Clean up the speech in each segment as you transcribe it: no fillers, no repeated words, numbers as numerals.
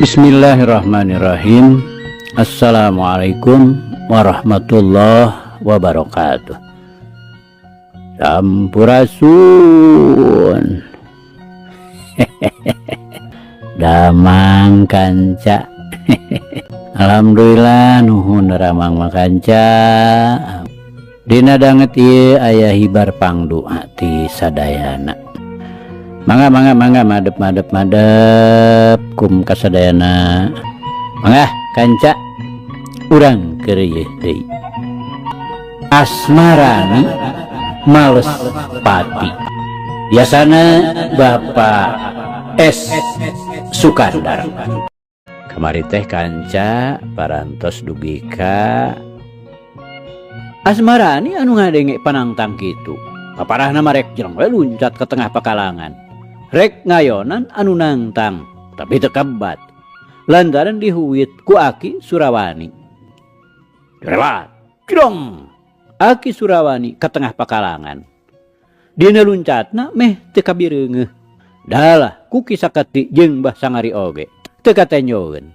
Bismillahirrahmanirrahim. Assalamualaikum warahmatullahi wabarakatuh. Sampurasun. Damang kanca. Alhamdulillah nuhun ramang makanca. Dina danget ieu aya hibar pangdoa ti sadayana. Mangga mangga mangga madep madep madep kum kasadayana. Mangga kanca urang keur ieu deui. Asmarani males pati. Biasana Bapak S Sukandar. Kamari teh kanca parantos dugi ka Asmarani anu ngadenge panangtang kitu. Paparahna marek jeleng we luncat ke tengah pakalangan. Rek ngayonan anu nangtang, tapi teu kebat. Lantaran dihuit ku Aki Surawani. Relat, jrong. Aki Surawani ke tengah pakalangan. Dina luncatna meh teu kabireungeuh. Dalah ku Ki Saketi jeung Mbah Sangari oge teu katenjoeun.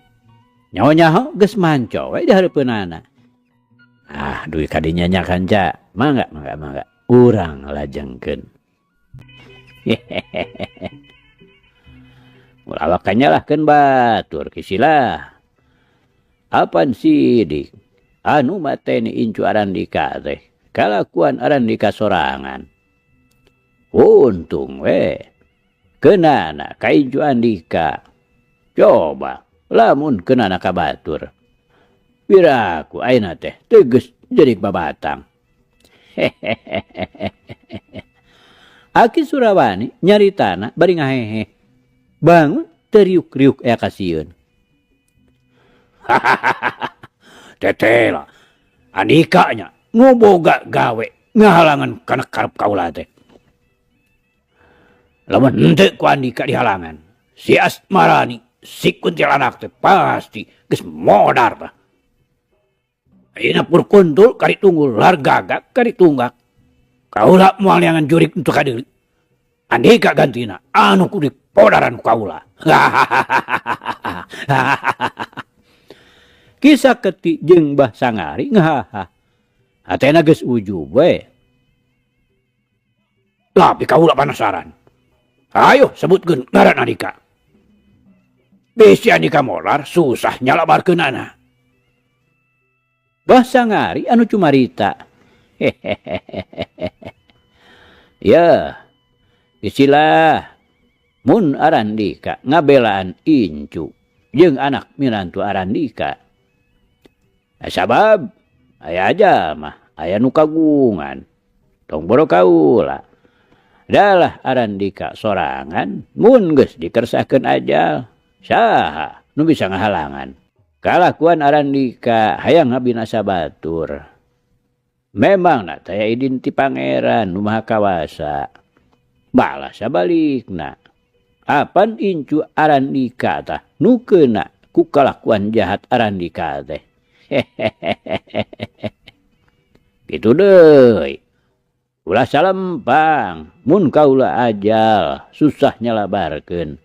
Nyaho-nyaho geus manco we di hareupeunana. Ah, duit kadinya nya kanca. Mangga, mangga, mangga. Urang lajengkeun. Ulah waka nyalahkeun batur kisilah. Apan sidik anu mateni incu Arandika teh kalakuan Arandika sorangan. Untung we kenana ka incu Andika. Coba lamun kenana ka batur. Piraku ayeuna teh teges jadi babatang. Aki Surawani nyaritana bari ngahehe. Bangun teriuk-riuk aya kasieun. Tetela Andika nya ngoboga gawe ngahalangan kana karep kaula teh. Lamun henteu ku Andika dihalangan, si Asmarani si kuntilanak teh pasti geus modar tah. Ayeuna pur kuntul kari tunggul lar gagak kari tunggak. Kaula moal neangan jurik untuk kadeuli. Andika gantina anu kudu podaran ku kaula. Kisah Keti jeung Mbah Sangari ngahaha. Hatena geus ujub we. Tapi kaula penasaran. Ayo sebutkeun ngaran Andika. Bisi Andika molar susah nyalabarkeunana. Mbah Sangari anu cumarita. Hehehehe. Ya, isilah mun Arandika ngabelaan incu jeung anak minantu Arandika. Sabab aya aja mah aya nu kagungan. Tong boro kaula. Dalah Arandika sorangan mun geus dikersahkeun ajal saha nu bisa ngahalangan. Kalakuan Arandika hayang ngabinasa batur. Memang na taya idin ti pangeran nu maha kawasa. Balas sabalikna. Apan incu Arandika tah nu keuna ku kalakuan jahat Arandika teh. Hehehehe. Kitu deui. Ulah salempang mun kaula ajal susah nyalabarkeun.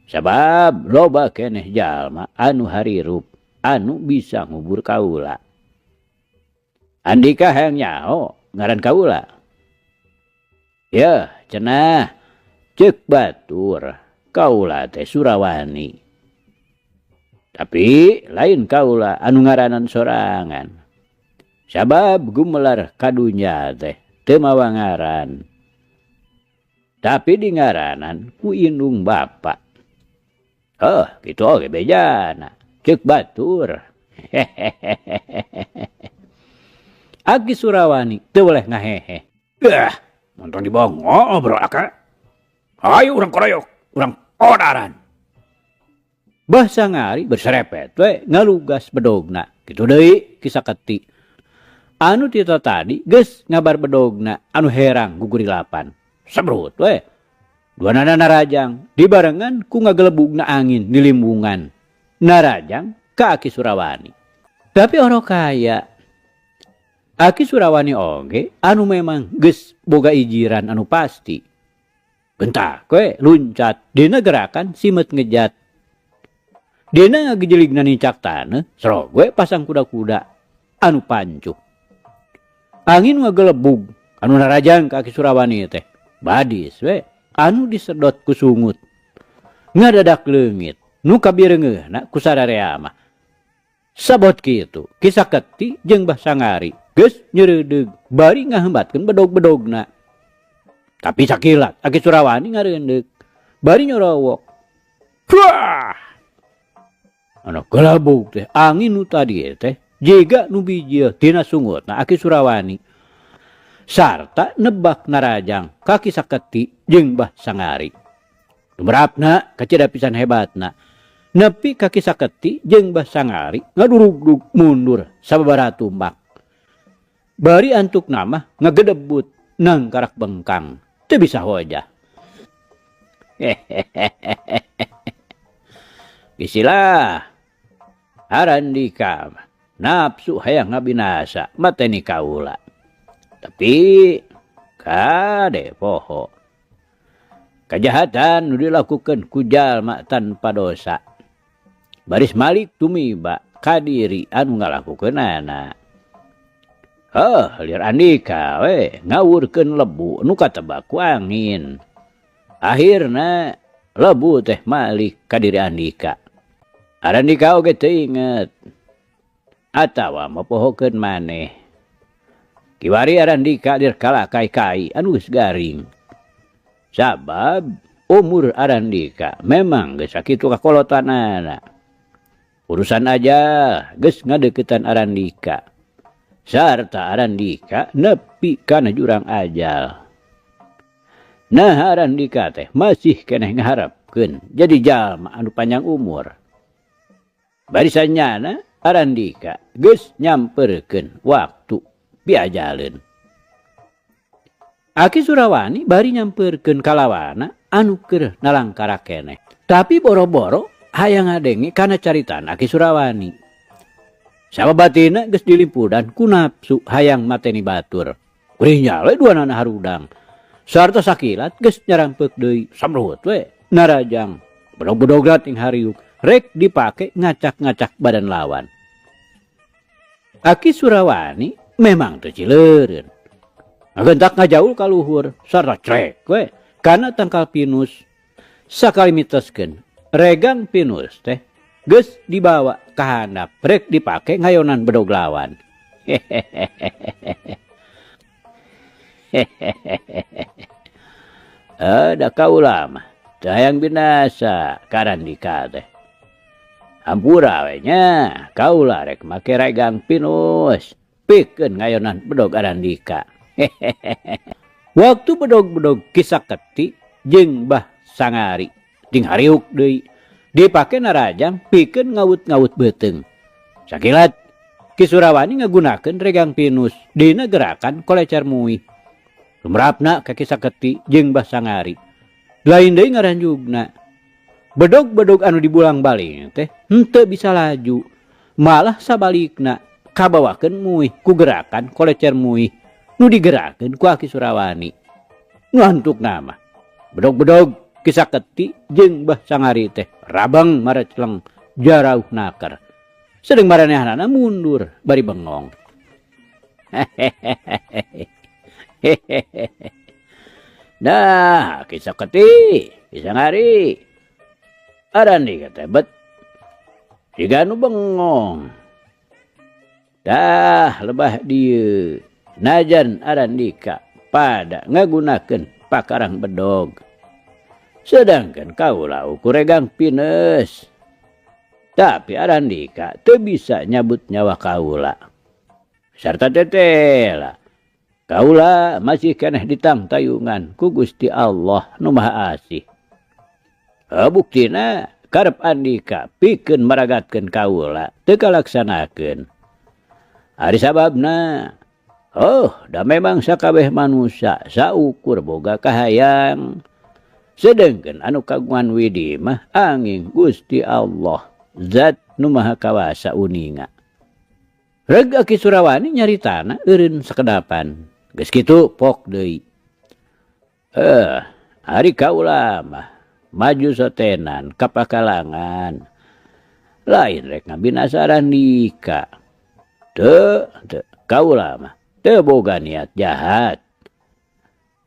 Sabab loba keneh jalma anu harirup anu bisa ngubur kaula. Andika hayang nyaho ngaran kaula. Yeuh cenah ceuk batur kaula teh Surawani. Tapi lain kaula anu ngaranan sorangan. Sabab gumelar ka dunya teh teu mawa ngaran. Tapi di ngaranan ku indung bapa. Oh, kitu oge bejana. Ceuk batur. Hehehehe. Aki Surawani teu boleh ngahehe. Eh, montong dibawa ngobrol aka. Ayo urang koroyok, urang podaran. Bah Sangari berserepet we ngalugas bedogna. Kitu deui Ki Saketi. Anu tita tadi geus ngabar bedogna anu herang gugurilapan. Sebrut we. Duanana narajang dibarengan ku ngagelebugna angin di limbungan. Narajang ka Aki Surawani. Tapi orok kaya. Aki Surawani oge anu memang geus boga ijiran anu pasti. Gentak we luncat dina gerakan simet ngejat. Dina ngagejeligna nincak taneuh, serog we pasang kuda-kuda anu pancuh. Angin ngagelebug anu narajang ka Aki Surawani teh. Badis we anu disedot ku sungut. Ngadadak leungit nu kabireungeuna ku sararea mah. Sabot kitu, Ki Saketi jeung Bah Sangari geus nyeureudeuh bari ngahembatkeun bedog-bedogna. Tapi sakilat Aki Surawani ngareundeuk bari nyorowok. Wah! Anu gelebug teh angin nu tadi teh jiga nu bijil tina sungutna Aki Surawani. Sarta nebak narajang ka Ki Saketi jeung Bah Sangari. Lumerapna kacida pisan hebatna. Nepi ka Ki Saketi jeung Bah Sangari ngadurugdug mundur sababaraha tumbak. Bari antukna mah ngagedebut nang karak bengkang teu bisa hojah. Gisilah Arandika mah nafsu hayang ngabinasa mateni kaula. Tapi kade poho. Kajahatan nu dilakukeun ku jalma tanpa dosa. Baris malik tumiba kadiri anu ngalakukeunana. Heuh, lieur Andika we ngawurkeun lebu nu katebak ku angin. Akhirna lebu teh malik ka diri Andika. Arandika oge teu inget atawa mopohokeun maneh. Kiwari Arandika lir kalakai-kai anu geus garing. Sabab umur Arandika memang geus sakitu kakolotanana. Urusan aja geus ngadeuketan Arandika. Sarta Arandika nepi kana jurang ajal. Nah Arandika teh masih keneh ngaharepkeun jadi jalma anu panjang umur. Barisan nyana Arandika geus nyamperkeun waktu piajaleun. Aki Surawani bari nyamperkeun kalawana anu keur nalangkara keneh. Tapi boro-boro hayang ngadenge kana caritaan Aki Surawani. Sababatina geus dilimpudan ku nafsu hayang mateni batur. Gurih nyale duanana harudang. Sarta sakilat geus nyarampek deui samrut we narajang. Bedog-bedogna ting hariuk rek dipake ngacak-ngacak badan lawan. Aki Surawani memang teu cileureun. Ngagentak ngajaul ka luhur sarta crek we kana tangkal pinus. Sakali miteskeun regang pinus teh geus dibawa ka handap rek dipake ngayonan bedog lawan. Da kaula mah teu hayang binasa karandika teh. Hampura we nya kaula rek make regang pinus pikeun ngayonan bedog Arandika. Waktu bedog-bedog Ki Saketi jeung Bah Sangari ting hariuk deui dipake narajang pikeun ngawut-ngawut beuteung. Sakilat Ki Surawani ngagunakeun regang pinus dina gerakan kolecer muih. Lumerapna ka Ki Saketi jeung Bah Sangari. Lain deui ngaranjugna. Bedog-bedog anu dibulang-baling teh henteu bisa laju. Malah sabalikna kabawakeun muih ku gerakan kolecer muih nu digerakkeun ku Aki Surawani. Nu antukna mah bedog-bedog Ki Saketi jeung Bah Sangari teh rabang marecleng jarauh naker. Sedeng maranehanana mundur bari bengong. Nah, Ki Saketi, Ki Sangari, Arandika teh bet siga nu bengong. Tah lebah dieu najan Arandika pada ngagunakeun pakarang bedog. Sedangkan kaula ukur regang pinus. Tapi Arandika teu bisa nyabut nyawa kaula. Sarta tetela. Kaula masih keneh ditangtayungan ku Gusti Allah nu Maha Asih. Buktina karep Andika pikeun maragatkeun kaula teu kalaksanakeun. Ari sababna, oh, da memang sakabeh manusia saukur boga kahayang. Sedengkeun anu kagungan widi mah angin Gusti Allah zat nu Maha Kawasa uninga. Reg Aki Surawani nyaritana eureun sakedapan. Geus kitu pok deui. Ari kaula mah maju sotenan ka pakalangan. Lain rek ngabinasa Randika. Teu, teu, kaula mah teu boga niat jahat.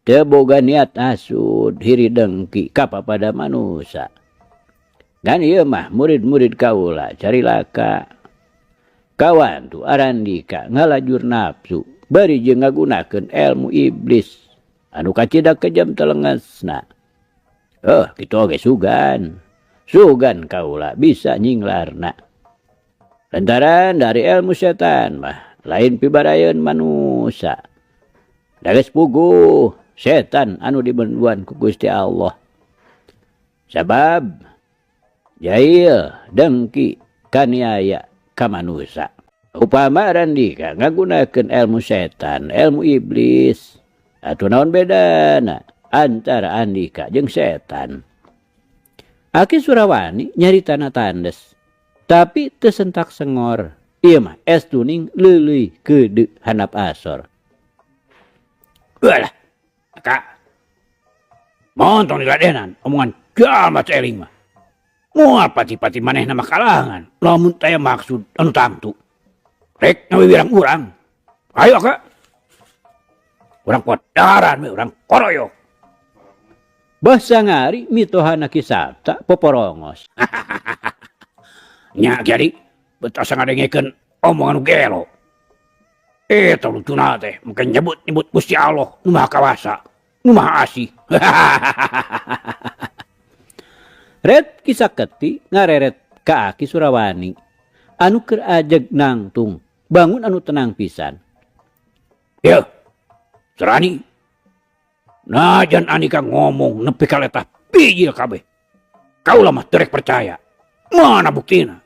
Teu boga niat hasud, hiri dengki ka papada manusa. Ngan ieu mah murid-murid kaula carilaka. Kawantu Arandika ngalajur nafsu bari jeung ngagunakeun elmu iblis anu kacida kejam telengesna. Kitu oge sugan. Sugan kaula bisa nyinglarna. Lantaran dari elmu setan mah lain pibarayeun manusa. Da geus puguh setan anu dibenduan ku Gusti Allah. Sabab jail dengki kaniaya ka manusa. Upama Randika ngagunakeun elmu setan, elmu iblis, atuh naon bedana antara Andika jeung setan? Aki Surawani nyaritana tandes, tapi teu sentak sengor. Ieu mah es tuning leuleuy keudeu handap asor. Walah, Kak. Montong diladenan omongan jalma celing mah. Moal pati-pati manehna mah kalangan, lamun taya maksud anu tangtu. Rek ngawiwirang urang. Ayo, Kak. Urang podaran we, urang koroyok. Bah sangari mitohana Ki Sapta poporongos. Nya jadi beut asa ngadengekeun omongan nu gelo. Eta lucuna teh make nyebut-nyebut Gusti Allah nu Maha Kawasa, nu Maha Asih. Red Ki Saketi ngareret ka Aki Surawani anu keur ajeg nangtung bangun anu tenang pisan. Yeuh, Surani. Najan Andika ngomong nepi ka letah bijil kabeh. Kaula mah teu rek percaya. Mana buktina?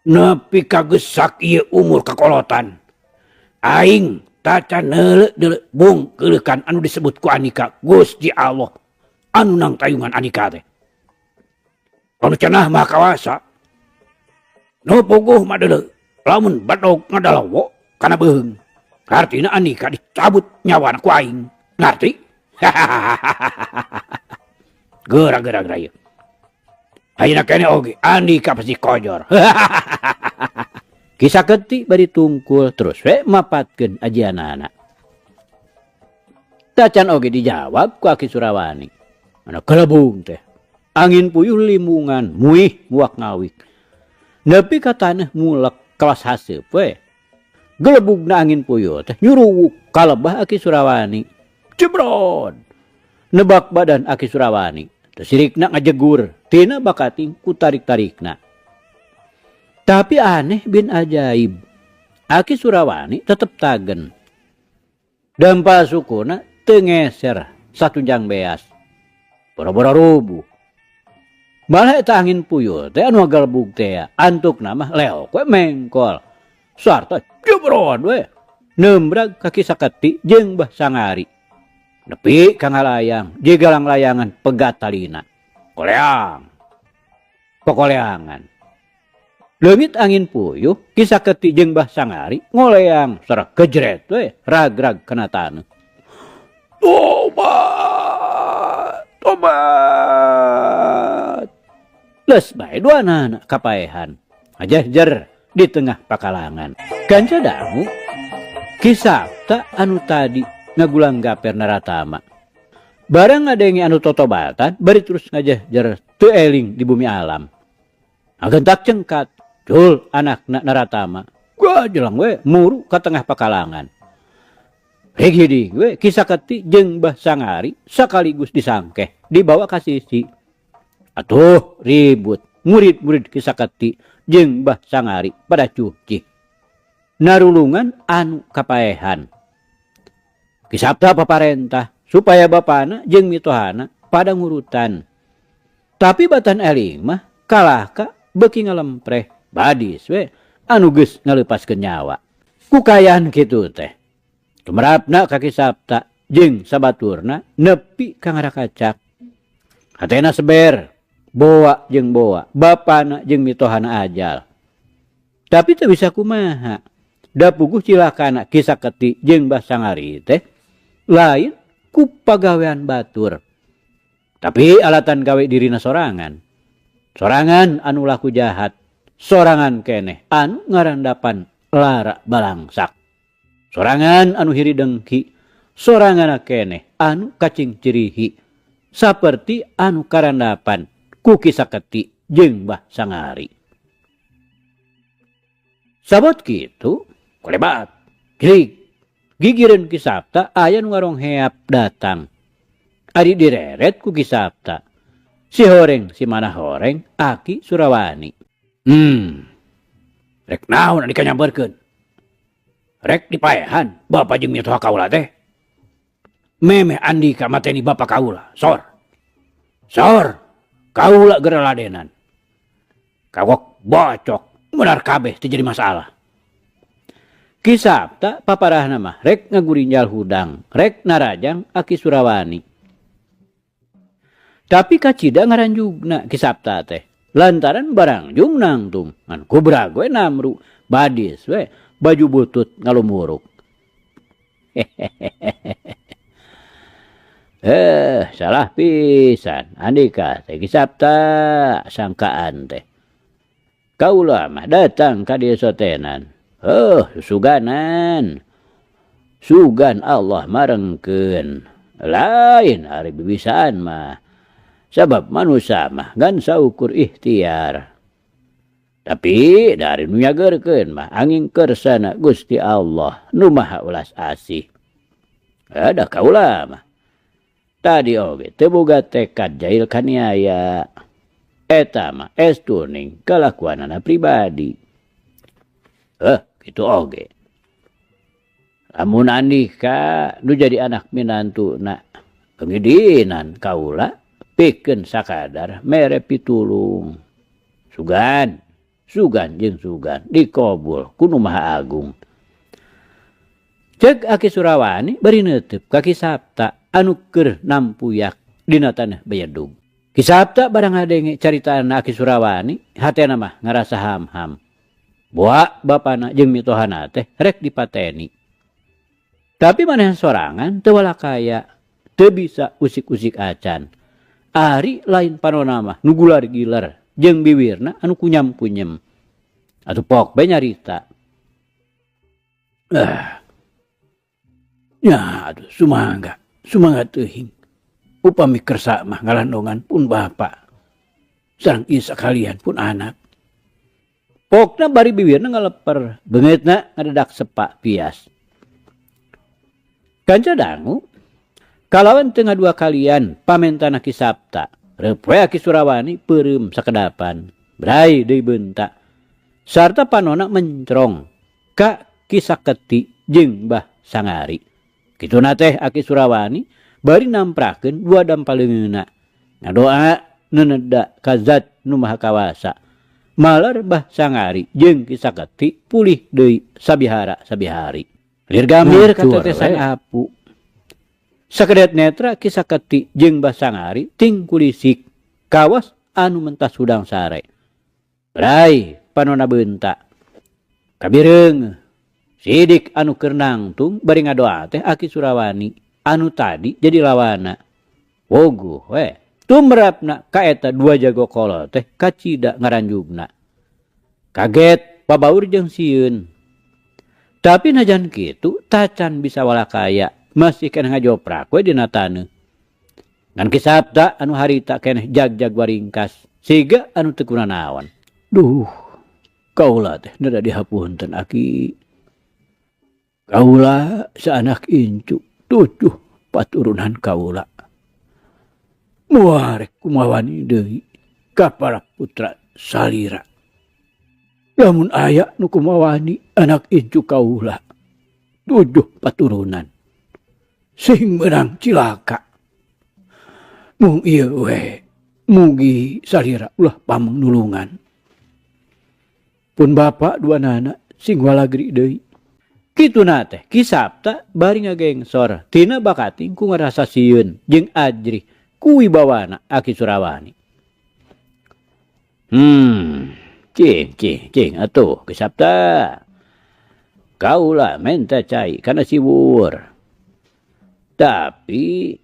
Nepi ka gesak ieu umur kakolotan. Aing tacan neuleuh-deuleuh bungkeuleukan anu disebut ku Andika Gusti Allah anu nang tayungan Andika teh. Anu cenah Maha Kawasa. Nu puguh mah deuleuh lamun bedog ngadalawo kana beuheung. Artina Andika dicabut nyawana ku aing. Ngarti? Geura-geura geura ieu. Ayeuna keneh oge Andika pasti kojor. Ki Saketi bari tungkul terus we mapatkeun ajianana. Tacan oge dijawab ku Aki Surawani. Mana kelebung teh. Angin puyuh limungan muih muak ngawik. Nepi ka taneuh mulek kelas haseup we. Gelebugna angin puyuh teh nyuruwuk kalebah Aki Surawani. Jebrod. Nebak badan Aki Surawani. Sirikna ngajegur, tina bakating ku tarik-tarikna. Tapi aneh bin ajaib. Aki Surawani tetep tagen. Dampa sukuna teu ngeser satunjang beas. Boro-boro rubuh. Malah eta angin puyuh teh anu ngagelebug teh antukna mah leok we mengkol. Sarta jebrod we. Nembrag ka Ki Saketi jeung Bah Sangari. Nepi ka ngalayang, jigalang layangan pegat talina. Koleang. Kokoleangan. Leungit angin puyuh, Ki Saketi jeung Bah Sangari ngoleang sareng kejret we rag-rag kana taneuh. Tobat, tobat. Leus bae duanana kapaehan. Ngajehjer di tengah pakalangan. Kanca dangu Ki Sapta anu tadi ngagulang gaper naratama. Barang ngadenge anu totobatan bari terus ngajehjer teu eling di bumi alam. Agentak cengkat jul anakna naratama. Gajelang we muru ka tengah pakalangan. Higidi we Ki Saketi jeung Bah Sangari sakaligus disangkeh dibawa ka sisi. Atuh ribut murid-murid Ki Saketi jeung Bah Sangari pada cucih. Narulungan anu kapaehan. Ki Sapta paparentah supaya bapana jeung mitohana pada ngurutan. Tapi batan eling mah kalahka beuki ngalempreh badis we anu geus ngaleupaskeun nyawa. Kukayan kitu teh. Tumerapna ka Ki Sapta jeung sabaturna nepi ka ngarakacak. Hatena seber, boa jeung boa, bapana jeung mitohana ajal. Tapi teu bisa kumaha. Da puguh cilakana Ki Saketi jeung Bah Sangari teh lain ku pagawean batur. Tapi alatan gawe dirina sorangan. Sorangan anu laku jahat, sorangan keneh anu ngarandapan lara balangsak. Sorangan anu hiri dengki, sorangan keneh anu kacing cirihi, saperti anu karandapan ku Ki Saketi jeung Bah Sangari. Sabot kitu, kulebat, jlig, gigireun Ki Sapta aya nu ngarongheap datang. Ari direret ku Ki Sapta. Si horeng si mana horeng Aki Surawani. Rek naon andika nyamperkeun? Rek dipaehan bapa jeung mitoha kaula teh. Memeh andika mateni bapa kaula. Sor. Sor. Kaula geura ladenan. Kagok bocok benar kabeh teu jadi masalah. Ki Sapta paparahna mah rek ngagurinjal hudang, rek narajang Aki Surawani. Tapi kacida ngaranjugna Ki Sapta teh. Lantaran barang jung nangtung, ngan kubrag we namru, badis we baju butut ngalumuruk. Salah pisan andika teh Ki Sapta sangkaan teh. Kaula mah datang ka dieu sotenan. Suganan. Sugan Allah marengkeun. Lain ari bibisaan mah. Sabab manusia mah ngan saukur ikhtiar. Tapi dari nu nyageurkeun mah angin kersana Gusti Allah nu Maha Ulas Asih. Ada kaula mah. Tadi oge teu boga tekad jail kaniaya. Eta mah estuning kalakuanana pribadi. Kitu oge. Lamun andika nu jadi anak minantuna pengidinan kaula pikeun sakadar mere pitulung. Sugan, sugan jeung sugan dikobul ku Nu Maha Agung. Cek Aki Surawani bari neuteub ka Ki Sapta anu keur nampuyak dina tanah Bayedug. Ki Sapta barang ngadenge caritaan Aki Surawani, hatena mah ngarasa ham-ham. Boa bapana jeung mitohana teh rek dipateni. Tapi maneh sorangan teu walakaya, teu bisa usik-usik acan. Ari lain panona mah nu gular-gilar jeung biwirna anu kunyam-kunyem. Atuh pok bae nyarita. Ya aduh sumangga, sumangga teuing. Upami kersa mah ngalandongan pun bapa. Sareng ieu sakalian pun anak. Pokna bari biwirna ngaleper, beungeutna ngadedak sepak pias. Kanca dangu kalawan teu ngadua kalian pamentana Ki Sapta. Reup we Aki Surawani peureum sakedapan. Brai deui beunta. Sarta panona mencrong ka Ki Saketi jeung Bah Sangari. Kituna teh Aki Surawani bari namprakeun dua dampaleungeunna. Ngadoa neneda ka zat nu Maha Kawasa. Malar Bah Sangari jeung Ki Saketi pulih deui sabihara sabihari. Lir gambir Hancur, katetesan we. apu. Sakedet netra Ki Saketi jeung Bah Sangari ting kulisik kawas anu mentas hudang sare. Brai panona beunta. Kabireung sidik anu keur nangtung bari ngadoa teh Aki Surawani anu tadi jadi lawana. Woguh we. Tumrapna ka eta dua jago kolot teh kacida ngaranjugna. Kaget pabaur jeung sieun. Tapi najan kitu tacan bisa walakaya masih keneh ngajoprak we dina taneuh. Ngan Ki Sapta anu harita keneh jag-jag waringkas siga anu teu kunanaon. Duh, kaula teh neda dihapunten Aki. Kaula saanak incu 7 paturunan kaula. Muarek kumawani deui ka para putra salira. Lamun aya nu kumawani anak incu kaula 7 paturunan sing meunang cilaka. Mung ieu we mugi salira ulah pameng nulungan. Pun bapa dua nana sing walagri deui. Kituna teh Ki Sapta bari ngagengsor tina bakating ku ngarasa sieun jeung ajrih ku wibawana Aki Surawani. Cing cing cing atuh Ki Sapta. Kaula menta cai kana siwur. Tapi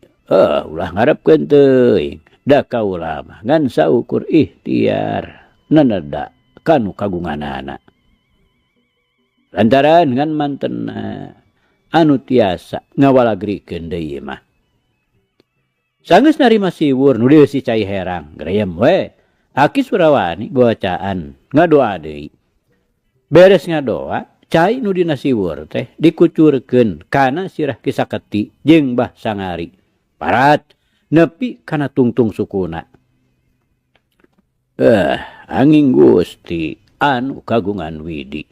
ulah ngarepkeun teuing. Da kaula mah ngan saukur ikhtiar naneda kanu kagunganana. Lantaran ngan mantenna anu tiasa ngawalagrikeun deui mah. Sanggeus narima siwur nu dieusi cai herang, greyem we. Aki Surawani bawacaan ngadoa deui. Beres ngadoa, cai nu dina siwur teh dikucurkeun kana sirah Ki Saketi jeung Bah Sangari. Parat nepi kana tungtung sukuna. Anging Gusti anu kagungan widi.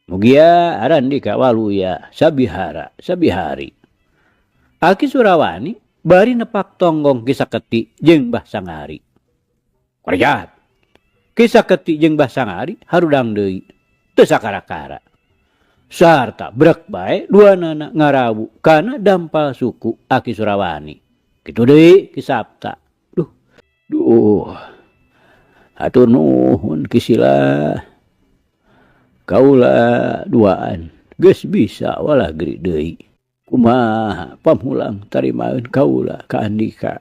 Mugia arandika waluya sabihara sabihari. Aki Surawani bari nepak tonggong Ki Saketi jeung Bah Sangari. Korjat. Ki Saketi jeung Bah Sangari harudang deui teu sakara-kara. Sarta brek bae duanana ngarawu kana dampal suku Aki Surawani. Kitu deui Ki Sapta. Duh. Duh. Hatur nuhun Ki Sila. Kaula duaan geus bisa walagri deui. Kumaha pamulang tarimaeun kaula ka andika.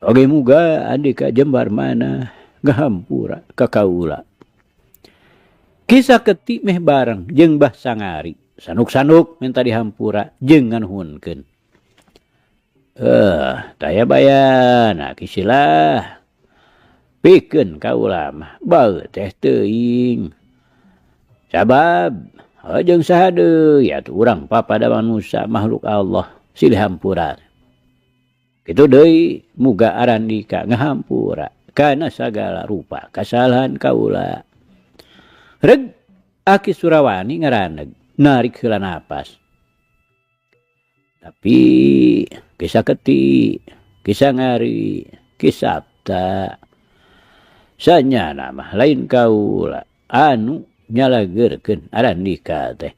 Oge muga andika jembar mana ngahampura ka kaula. Ki Saketi meh bareng jeung Bah Sangari sanuk-sanuk minta dihampura jeung nganuhunkeun. Taya bayana Ki Sila. Pikeun kaula mah bae teh teuing. Sabab jeung saha deui atuh urang papada manusia makhluk Allah silih hampura. Kitu deui muga arandika ngahampura kana sagala rupa kasalahan kaula. Reg Aki Surawani ngaraneg narik heula napas. Tapi Ki Saketi, Ki Sangari, Ki Sapta sanyana mah lain kaula anu nyalageurkeun arandika teh.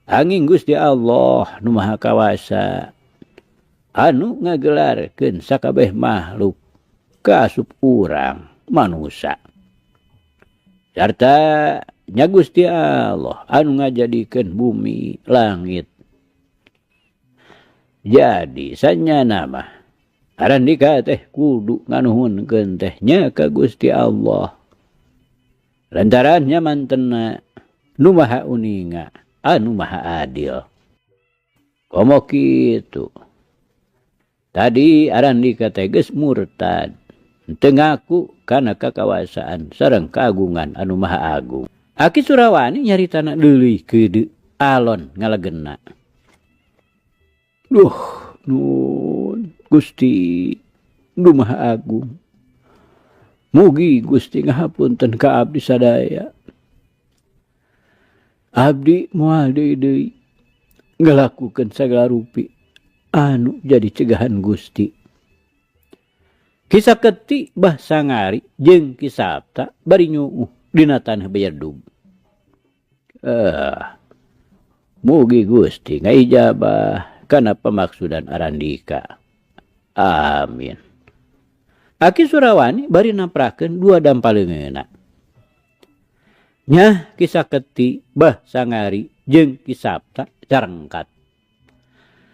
Anging Gusti Allah nu Maha Kawasa anu ngagelarkeun sakabeh makhluk kaasup urang manusa. Sarta nya Gusti Allah anu ngajadikeun bumi langit. Jadi sanyana mah arandika teh kudu nganuhunkeun teh nya ka Gusti Allah. Lantaran nya mantena nu maha uninga anu maha adil. Komo kitu. Tadi arandika teh geus murtad. Teu ngaku kana kakawasaan sareng kagungan anu maha agung. Aki Surawani nyaritana leuleui keudeu alon ngalegena. Duh, nun Gusti nu Maha Agung. Mugi Gusti ngahapunten ka abdi sadaya. Abdi moal deui-deui ngalakukeun sagala rupi anu jadi cegahan Gusti. Ki Saketi Bah Sangari jeung Ki Sapta bari nyuuh dina tanah bejedug. Mugi Gusti ngaijabah kana pamaksudan arandika. Amin. Aki Surawani bari naprakeun dua dampaleungeunna. Nyah Ki Saketi Bah Sangari jeung Ki Sapta carengkat.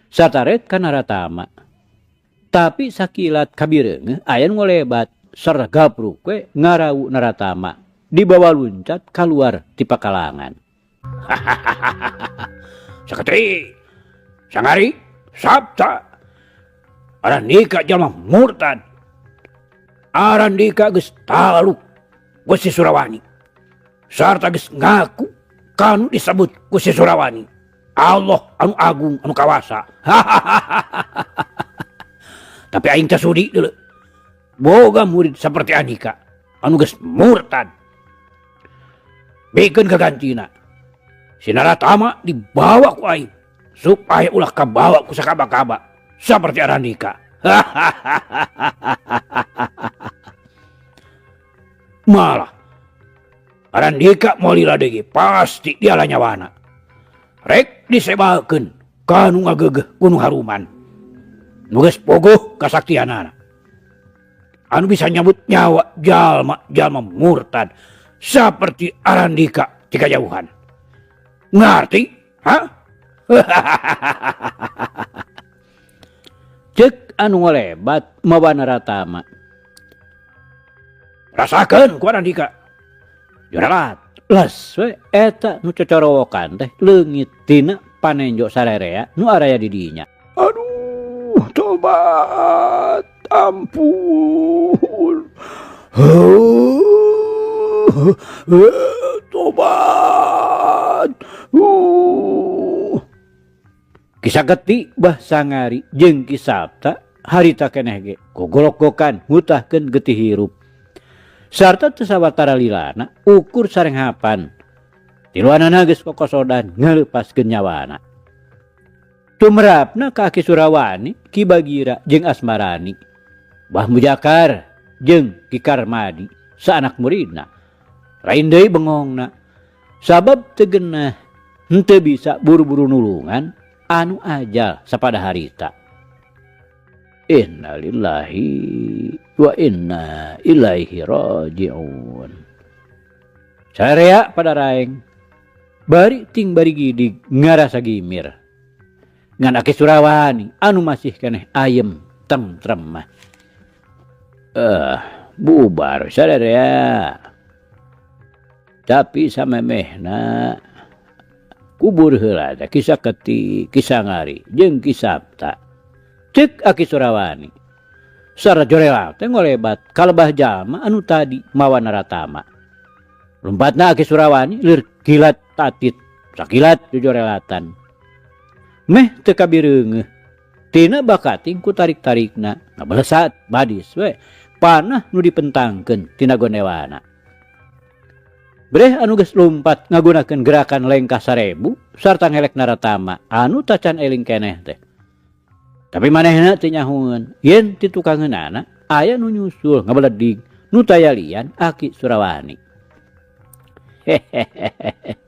Sataret ka Naratama. Tapi sakilat kabireungeuh aya nu ngolebat sarta gapruk we ngarawu Naratama dibawa luncat kaluar ti pakalangan. Saketi, Sangari, Sapta, arandika jalma murtad. Arandika geus taluk Gusti Surawani. Sarta geus ngaku kanu disebut Gusti Surawani. Allah anu agung anu kawasa. Tapi aing teh sudi deuleu. Boga murid seperti andika anu geus murtad. Bikeun kagantina. Si Naratama dibawa ku aing supaya ulah kabawa ku sakaba-kaba seperti arandika. Malah arandika moal lila deui pasti diala nyawana. Rek disebalkeun ka nu ngageugeuh Gunung Haruman. Nu geus pogoh kasaktianana. Anu bisa nyabut nyawa jalma-jalma murtad seperti arandika ti kajauhan. Ngarti? Ha? Ceuk anu ngolebat mawa naratama. Rasakeun ku Andika. Jorelat les we eta nu cocorowokan teh leungit tina panenjo sarerea nu araya di dinya. Aduh, tobat, ampun. Tobat. Kisah geti Bah Sangari jeung Ki Sapta harita keneh ge gogologokan ngutahkeun getih hirup. Sarta teu sawatara lilana ukur sarenghapan. Tiluanana geus kokosodan ngaleupaskeun nyawana. Tumrapna ka Aki Surawani, Ki Bagira jeung Asmarani. Bah Mujakar jeung Ki Karmadi saanak muridna. Lain deui bengongna. Sabab teu geunah henteu bisa buru-buru nulungan anu ajal sapada harita. Innalillahi wa inna ilaihi rajiun. Sarea pada raeng. Bari ting bari gidig ngarasa gimir. Ngan Aki Surawani anu masih keneh ayem tentrem mah. Bubar sarea. Tapi samemehna kubur heula teh Ki Saketi, Ki Sangari jeung Ki Sapta. Cek Aki Surawani. Sarta jorela teh ngolebat kalebah jalma anu tadi mawa naratama. Lumpatna Aki Surawani leur kilat tatit, sakilat jojorelatan. Meh teu kabireungeuh. Tina bakating ku tarik-tarikna ngabalesat badis we panah nu dipentangkeun tina gondewana. Breh anu geus lumpat ngagunakeun gerakan lengkah 1000 sarta ngelek naratama anu tacan eling keneh teh. Tapi manehna teu nyahueun yen ti tukangeunana aya nu nyusul ngabaledig nu tayalian Aki Surawani. Hehehe.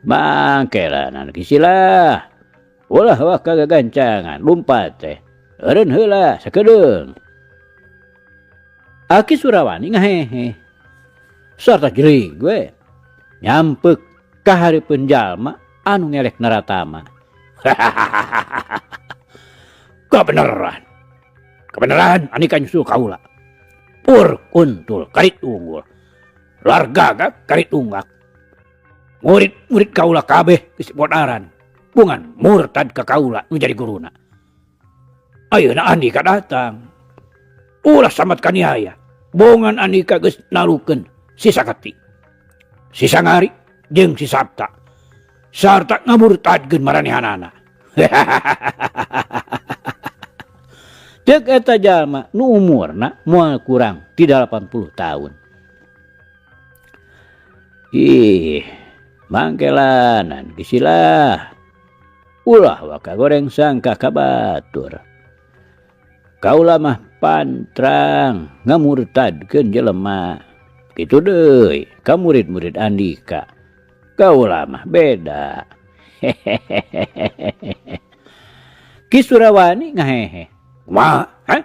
Mangkelanan kisilah. Ulah wah kagagancangan lumpat teh. Eureun heula sakedeung. Aki Surawani ngahehe. Sarta jering we nyampek ka hareupeun jalma anu ngelek naratama. Kebenaran. Kebenaran Andika nyusul kaula. Pur kuntul karit unggul. Lar gagak karit unggak. Murid-murid kaula kabeh geus bodaran. Bungan murtad ka kaula nu jadi guruna. Ayeuna Andika datang. Ulah samat kaniaya. Bongan Andika geus nalukeun si Saketi, si Sangari jeung si Sapta. Sarta ngamurtadkeun maranehanana. Ceuk eta jalma nu umurna moal kurang ti 80 tahun. Ih, mangkelanan gisilah. Ulah waka goreng sangka ka batur. Kaula mah pantrang ngamurtadkeun jelema. Kitu deui ka murid-murid Andika. Kaula mah beda. Hehehe. Ki Surawani ngahehe. Kumaha? Hah?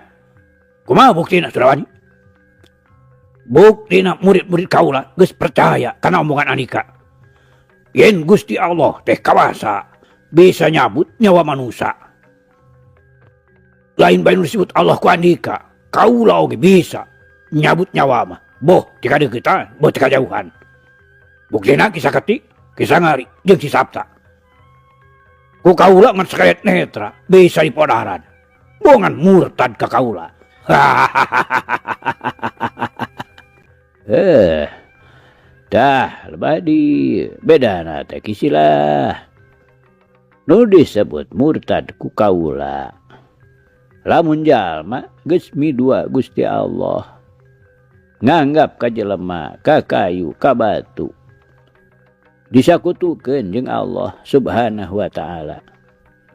Kumaha buktina Surawani? Buktina murid-murid kaula geus percaya kana omongan Andika. Yen Gusti Allah teh kawasa bisa nyabut nyawa manusia. Lain bae nu disebut Allah ku Andika, kaula oge bisa nyabut nyawa mah. Boh ti kadeuketan, boh ti kajauhan. Buktina Ki Saketi, Ki Sangari jeung Si Sapta. Ku kaula ngan sakayat netra bisa dipodaran. Bongan murtad ka kaula. Dah lebah di bedana teh kisilah. Nu disebut murtad ku kaula. Lamun jalma geus midua Gusti Allah. Nganggap ka jelema, ka kayu, ka batu. Disakutukeun jeung Allah Subhanahu wa taala.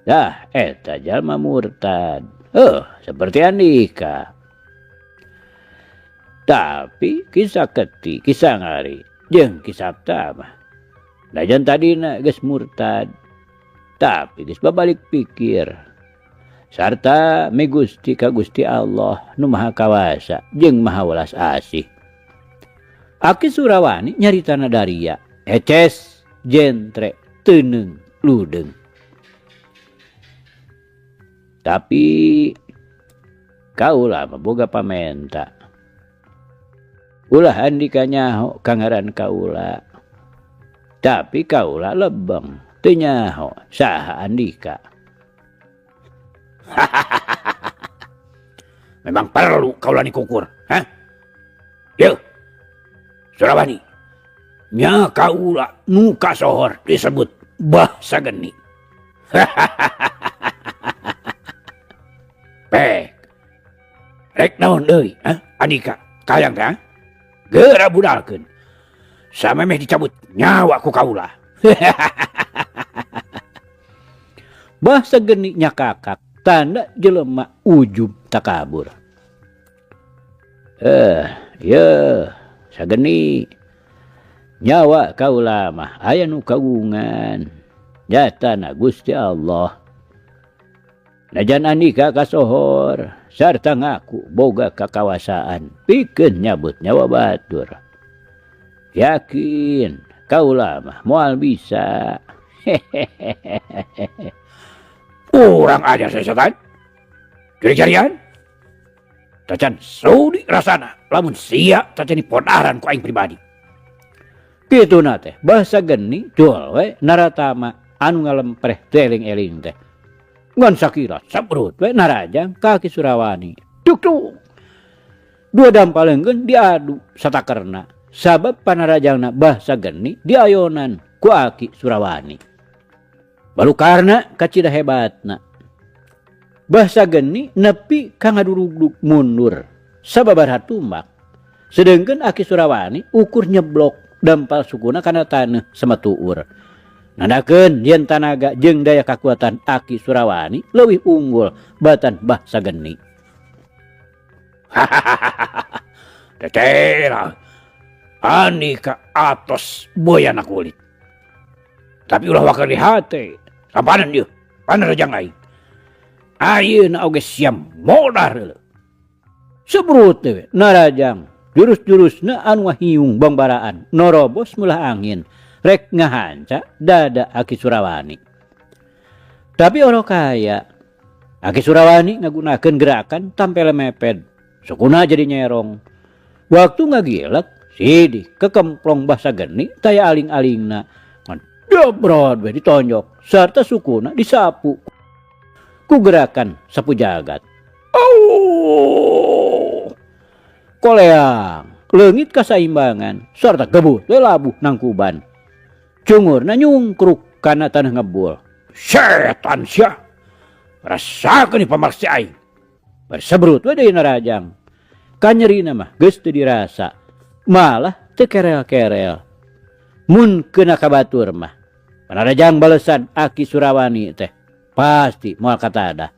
Dah eta jalma murtad. Seperti Andika. Tapi Ki Saketi, Ki Sangari jeung Ki Sapta mah najan tadina geus murtad, tapi geus babalik pikir sarta migusti ka Gusti Allah nu Maha Kawasa jeung Maha Welas Asih. Aki Surawani nyaritana daria, eces jentre teuneung ludeung. Tapi Kaula mah boga pamenta. Ulah andika nyaho ka ngaran kaula. Tapi kaula lebeng teu nyaho saha andika. Memang perlu kaula dikukur, hah? Yeuh. Surawani. Nya kaula nu kasohor disebut Bah Sageni. Pek. Rek naon deui, hah? Andika kayang teh, geura budalkeun. Samemeh dicabut nyawa ku kaula. Bah Sageni nyakakak tanda jelema ujub takabur. Yeuh, Sageni. Nyawa kaula mah aya nu kagungan. Nyatana Gusti Allah. Najan andika kasohor sarta ngaku boga kakawasaan pikeun nyabut nyawa batur. Yakin kaula mah moal bisa. Hehehe. Urang aja sesetan. Curi-carian. Tacan sudi rasana lamun sia tacan dipodaran ku aing pribadi. Kituna teh Bah Sageni jual we naratama anu ngalempreh teu eling-eling teh. Ngan sakira sabrut we narajang ka Ki Surawani. Tuk tuk. Dua dampal leungkeun diadu satakerna sabab panarajangna Bah Sageni diayonan ku Aki Surawani. Balukarna kacida hebatna. Bah Sageni nepi ka ngadurugdug mundur sababaraha tumbak. Sedengkeun Aki Surawani ukur nyeblok dampal sukuna kana taneuh samatuur. Nandakeun yen tanaga jeung daya kakuatan Aki Surawani leuwih unggul batan Bah Sageni. Tetera andika atos boyana kulit. Tapi ulah wakil di hate. Sampanan ieu, panarajang aing. Ayeuna oge siam modar heula. Sebrut we narajang jurus-jurusna anu ngahiung bangbaraan norobos mulah angin rek ngahanca dada Aki Surawani. Tapi oro kaya Aki Surawani ngagunakeun gerakan tampil meped sukuna jadi nyerong. Waktu ngagilek sidih kekemplong Bah Sageni taya aling-alingna ngan dobrot we ditonjok sarta sukuna disapu ku gerakan sapu jagat. Oh, koleang leungit kasaimbangan sarta gebut we labuh nangkuban. Cungurna nyungkruk kana tanah ngebul. Setan sia. Rasakeun pamarsi aing. Bersebrut we deui narajang. Kanyerina mah geus teu dirasa. Malah teu kerel-kerel. Mun keuna ka batur mah panarajang balesan Aki Surawani teh pasti moal katada.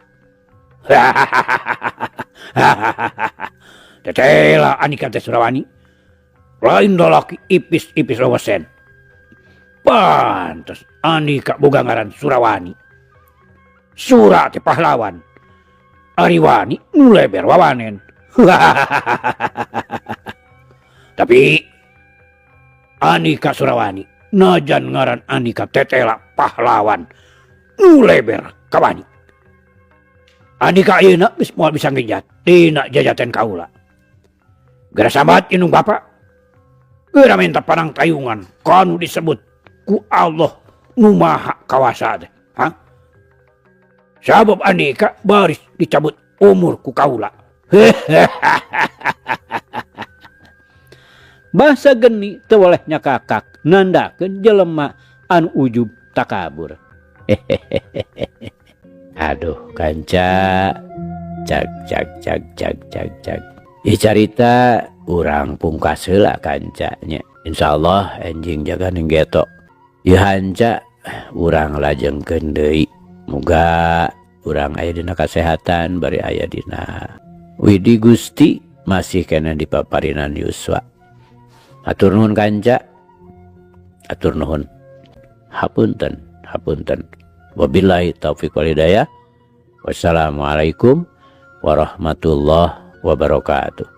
Tetela andika teh Surawani. Lain lalaki ipis-ipis lewesen. Pantes andika boga ngaran Surawani. Sura teh pahlawan. Ariwani nu leber wawanen. Tapi andika Surawani najan ngaran andika tetela pahlawan nu leber kawani. Andika ayeuna geus moal bisa ngejat dina jajaten kaula. Geura sambat indung bapa. Geura minta panang tayungan kanu disebut ku Allah nu maha kawasa teh. Hah? Sabab andika baris dicabut umur ku kaula. Bah Sageni teu weleh nyakakak nandakeun jelema anu ujub takabur. Aduh kanca cag cag cag cag cag cag. Ih carita urang pungkas heula kanca nya. Insyaallah enjing jaga ning geto. Ieu hanca urang lajengkeun deui. Muga urang aya dina kasehatan bari aya dina Widi Gusti masih kena di paparinan yuswa. Atur nuhun kanca. Atur nuhun. Hapunten, hapunten. Wabillahi taufiq wal hidayah. Wassalamualaikum warahmatullahi wabarakatuh.